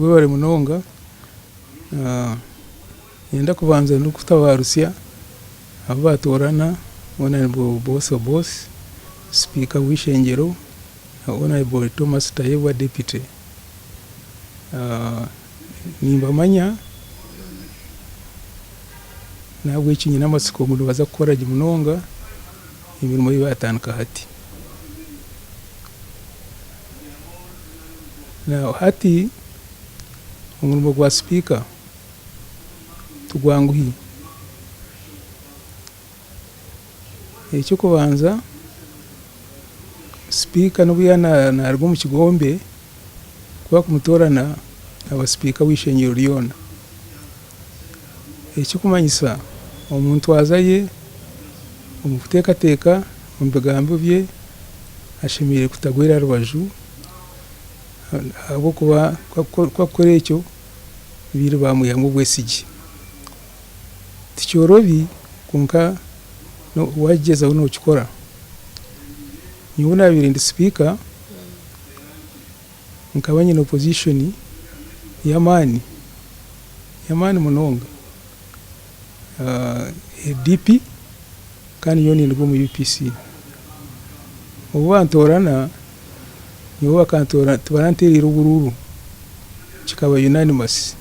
Webare munonga. Niinyenda kubanza ndikutabarutsya abu baatoorana Honourable Oboth Oboth, Sipiika w'eishengyero na Honourable Thomas Tayebwa Deputy. Nimbamanya n'ahabw'ekyo nyine amatsiko ngu nibaza kukora gye munonga emirimo ei baatandika hati. Hati omurimo gwa sipiika tigwanguhi. Eky'okubanza sipiika n'obu yaaba naaruga omu kigombe, ku barikumutoorana aba sipiika w'eishengyero ryona. Ekirikumanyisa omu ntwaza ye, omu kuteekateeka, omu bigambo bye, ashemereire kutagwera aha rubaju ahabw'okuba ku arikukora ekyo, babaire baamwihamu obwesigye. Tikyorobi kwonka waagyezaho nookikora. Nyowe naabaire ndi sipiika, nkaba nyine opposition y'amaani, y'amaani munonga, DP kandi nyowe ninduga omu UPC. Obu bantoorana, nyowe bakantoorana tibaranteereire oburuuru, kikaba unanimous,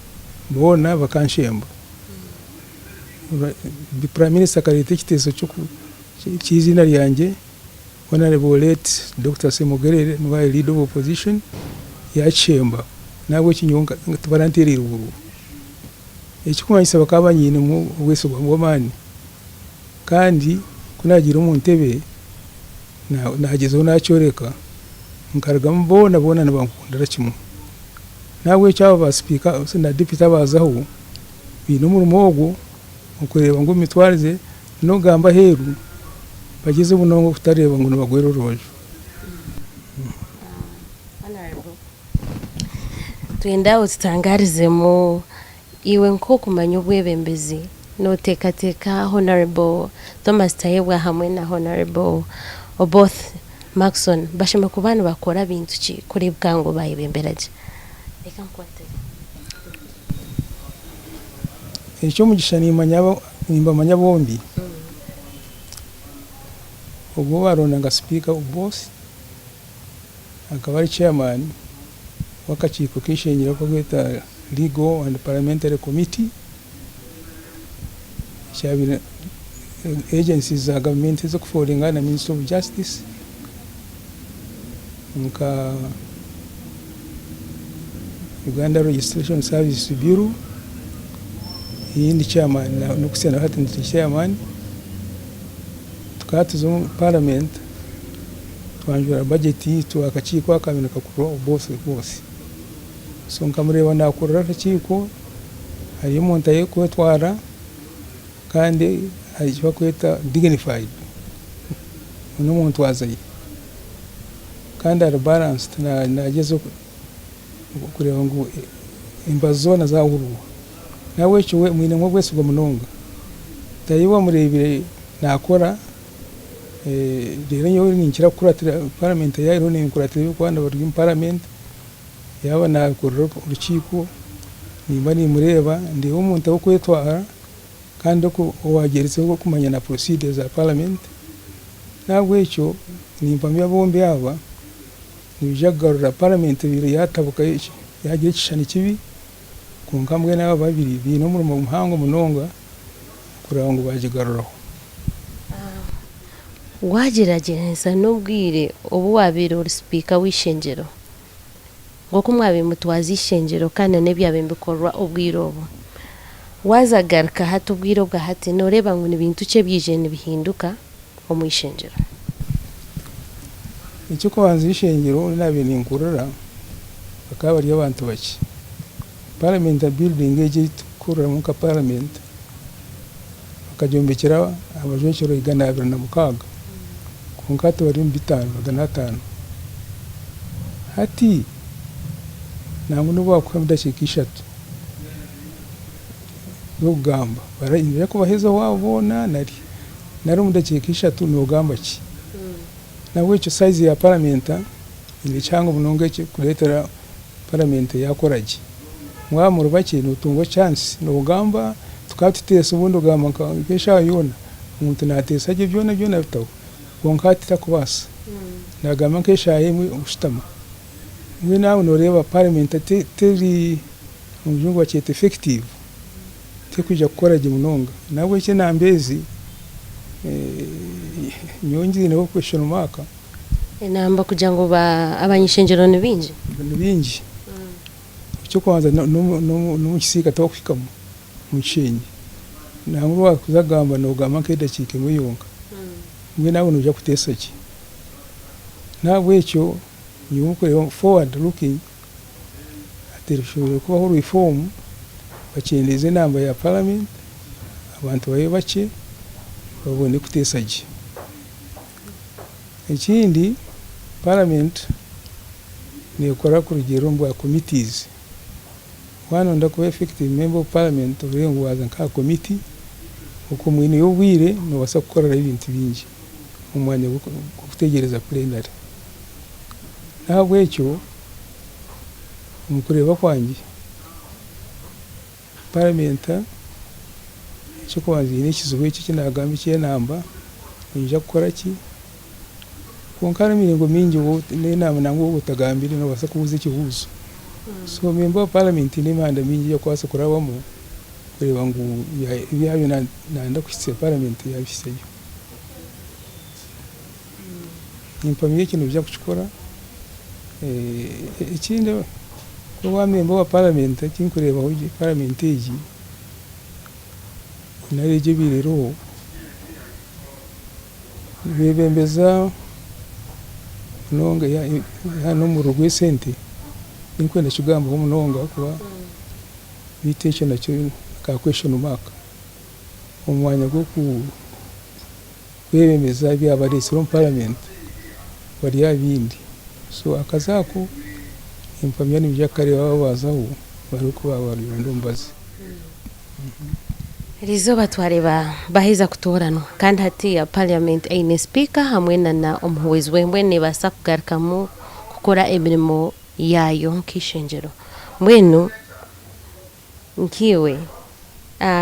boona bakanshemba. Prime Minister akareeta ekiteeso ky'eiziina ryangye, Honourable late Dokita Ssemogerere niwe ari leader of opposition yakishemba nahabwekyo nyowe tibarantereire oburuuru. Ekikumanyisa bakaba banyinemu obwesigwa bw'amaani kandi kunagiire omu ntebe nagyezaho nakyoreka nkarugamu boona boona nibankundira kimwe. Nahabwekyo abo ba sipiika na deputy abazaho baine omurimo ogwo okureeba ngu emitwarize N'okugamba aheeru bagyeze munonga okutareeba ngu nibagwera orubaju. Honourable, twenda otutangarizemu iwe nk'okumanya obwebembezi noteekateeka Honourable Thomas Tayebwa hamwe na Honourable Oboth Markson bashemereire kuba nibakora bintu ki kureebeka ngu bayebembera gye? Reka nkukwatire. Eky'omugisha nimbamanya bombi. Ogwo ou baaronda nka sipiika Oboth akaba ari chairman w'akakiiko k'eishengyero aku barikweta Legal and Parliamentary Committee ekyabaire agencies za gavumenti ezirikuforinga under Ministry of Justice nka Uganda Registration Service Bureau ei ndi chairman n'okuhitsya na hati ndi chairman. Tukaba tuza omu parliament twanjura budget yaitu akakiiko akabaire nikakurwa Oboth Oboth. So nkamureeba nakurira akakiiko ari omuntu ayekwetwara kandi ari eki barikweta dignified n'omuntwaza ye. Kandi ari balanced nagyezaho kureeba ngu embaju zoona zahurirwa. Nahabwekyo we mwinemu obwesigwa munonga. Tayebwa amureebire nakora reero nyowe ninkira kukuratira parliament yaaba eriho ninkuratira ebirikuba nibiri omu parliament. Yaaba nakurira orukiiko nimba nimureeba ndeeba omuntu orikwetwara kandi owagyerizeho kumanya na procedure za parliament. Nahabwekyo nimpamya bombi aba nibaija kugarura parliament ebaire yatabuka yagira ekishushani kibi kwonka mbwenu aba babiri baine omurimo muhango munonga kureeba ngu bagigaruraho. Wagyeragyeranisa n'obwire obu wabaire ori sipiika w'eishengyero, Nk'oku mwabaire mutwaza eishengyero kandi na n'ebyabaire nibikorwa obwire obwo. Waaza kugaruka hati obwire obwa hati, nooreeba ngu ni bintu ki ebyaizire nibihinduka omu ishengyero? Eky'okubanza eishengyero obu naabaire ninkurira bakaba bari abantu bakye. Paramenti building egi ei turikukoreramu nka paramenti bakagyombekyera abajwekyerwa 206 kwonka hati bari omu bitaano, 500. Hati nangwa nobu bakuha edakiika ishatu z'okugamba nibaija kubaheza owaabo boona nari nari omu dakiika ishatu nogamba ki? Nahabwekyo size ya paramenta ni kihango munonga ekirikureetera paramenta yakora gye. Mwaba muri bakye notunga chance nogamba tukaba tuteesa obundi ogamba nk'eshaaha yoona omuntu nateesa gye byona byona abitaho kwonka hati takubaasa nagamba nk'eshaaha emwe oshutama. Mbwenu aho noreeba parliament teri omu rujungu bakyeta effective tekwija kukora gye munonga. Nahabwekyo enamba ezi nyowe ngiineho question mark. Enamba kugira ngu abany'ishengyero ni baingi? Ni baingi. Eky'okubanza n'omu kisiika tibakuhikamu omu kishengye. Nangwa waakuza kugamba noogamba nk'edakiika emwe yonka. Mbwenu aho noija kuteesa ki? N'ahabw'ekyo nyowe nkureeba forward looking hati hashemereire kubaho reform bakyendeeze enamba ya parliament abantu babe bakye babone kuteesa gye. Ekindi parliament nekora kurugiirira omu bwa committees. Waaba noyenda kuba effective member of parliament oreebe ngu waaza nk'aha committee okwo mwineyo obwire nobaasa kukorerayo ebintu bingi omu mwanya gw'okutegyereza plenary. N'ahabw'ekyo omu kureeba kwangye parliament eky'okubanza eine ekizibu eki eki naagamba eky'enamba neija kukora ki? Kwonka hariho emiringo mingi n'enaama nangwa waaba otagambire noobaasa kubuuza ekibuuzo. So member wa parliament haine emihanda mingi ei arikubaasa kurabamu kureeba ngu ebi yaabaire naayenda kuhitsya parliament yaabihitsyayo. Nimpamya ekyo nibaija kukikora. Ekindi kuba member wa parliament eki ndikureebaho parliament egi nari egi ebaire eriho, Nibebembeza munonga n'omuriro gw'esente tindikwenda kukigambaho munonga ahabw'okuba beitu ekyo nakyo ka question mark omu mwanya gw'okwebembeza ebyabareetsire omu parliament bari aha bindi so akazi ako nimpamya nibaija kukareeba baabazaho bareebe oku baabaronda omubazi. Eriizooba twareeba baheza kutooranwa kandi hatiiya parliament eine sipiika hamwe nana omuhwezi we mbwenu nebaasa kugarukamu kukora emirimo yaayo nk'eishengyero. Mbwenu nkaiwe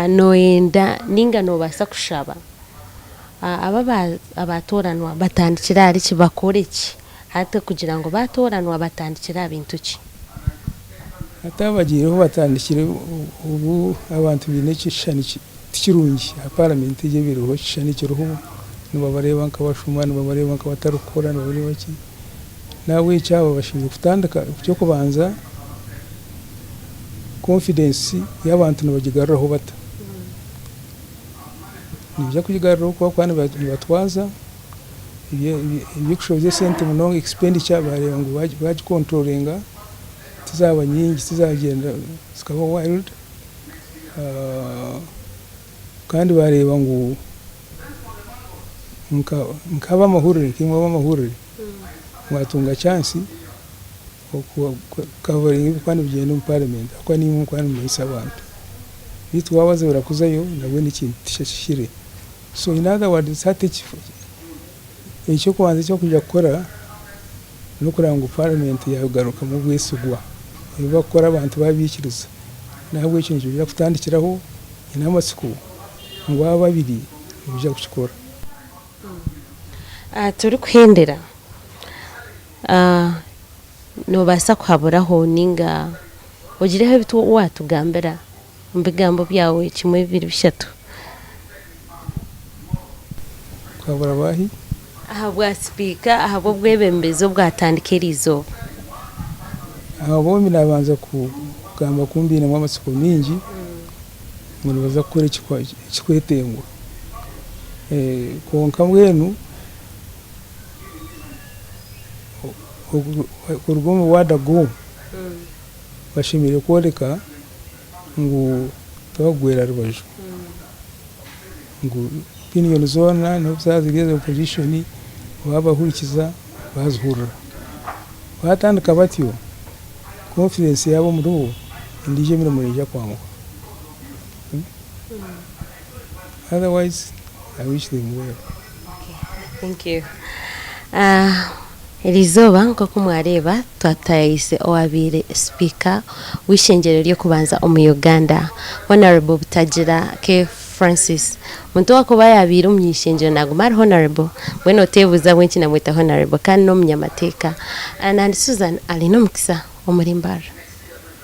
noyenda ninga nobaasa kushaba abo abatooranwa batandikire ahari ki bakore ki hati kugira ngu batooranwa batandikire aha bintu ki? Hati abagiireho batandikire obu abantu baine ekishushani tikirungi aha paramenti egi ebiriho ekishushani ekiriho nibabareeba nk'abashuma, nibabareeba nk'abatarikukora, nibabareeba ki. N'ahabw'ekyo abo bashemereire kutandika eky'okubanza confidence y'abantu nibagigaruraho bata? Nibaija kugigaruraho ku barikuba nibatwaza eby'okushohoza esente munonga expenditure baareeba ngu baagikonturoringa. Tizaaba nyingi tizagyenda zikaba wild kandi bareeba ngu nk'abamahurire nkaimwe abamahurire mwatunga chance okukavaringa ebirikuba nibigyenda omu parliament ahakuba naimwe murikuba nimumanyisa abantu beitu waaba wazibira kuzayo nabwo n'ekintu tikihikire. So in other words hati eky'okubanza eki barikwija kukora n'okureeba ngu parliament yagarukamu obwesigwa, ebi barikukora abantu babiikiriza. N'ahabw'ekyo nikiija kutandikiraho nyine amatsiko ngu aba ababiri nibaija kukikora. Turikuhendera, noobaasa kuhaburaho ninga ogireho ebi waatugambira omu bigambo byawe kimwe, bibiri, bishatu. Kuhabura baahi? Ahabwa sipiika ahabw'obwebembezi obwatandika eriizooba. Aba bombi nabanza kugamba ku mbainemu amatsiko maingi ngu nibaza kukora ekirikwetengwa. Kwonka mbwenu kuruga omu ward go bashemereire kworeka ngu tibakugwera rubaju. Ngu opinion zoona nobu zaba ziri eza opposition babahurikiza bazihurira. Batandika batyo, confidence yaaba omuribo endiijo emirimo neija kwanguha. Otherwise I wish them well. Thank you. Eriizooba nk'oku mwareeba twataayaayise owaabaire sipiika w'eishengyero ry'okubanza omu Uganda, Honourable Butagira K. Francis. Omuntu owaakuba yaabaire omu ishengyero naaguma ari Honourable, mbwenu oteebuuza ahabw'enki namweta Honourable kandi n'omunyamateeka. Nandi Susan Alinomukisa omuri Mbarara.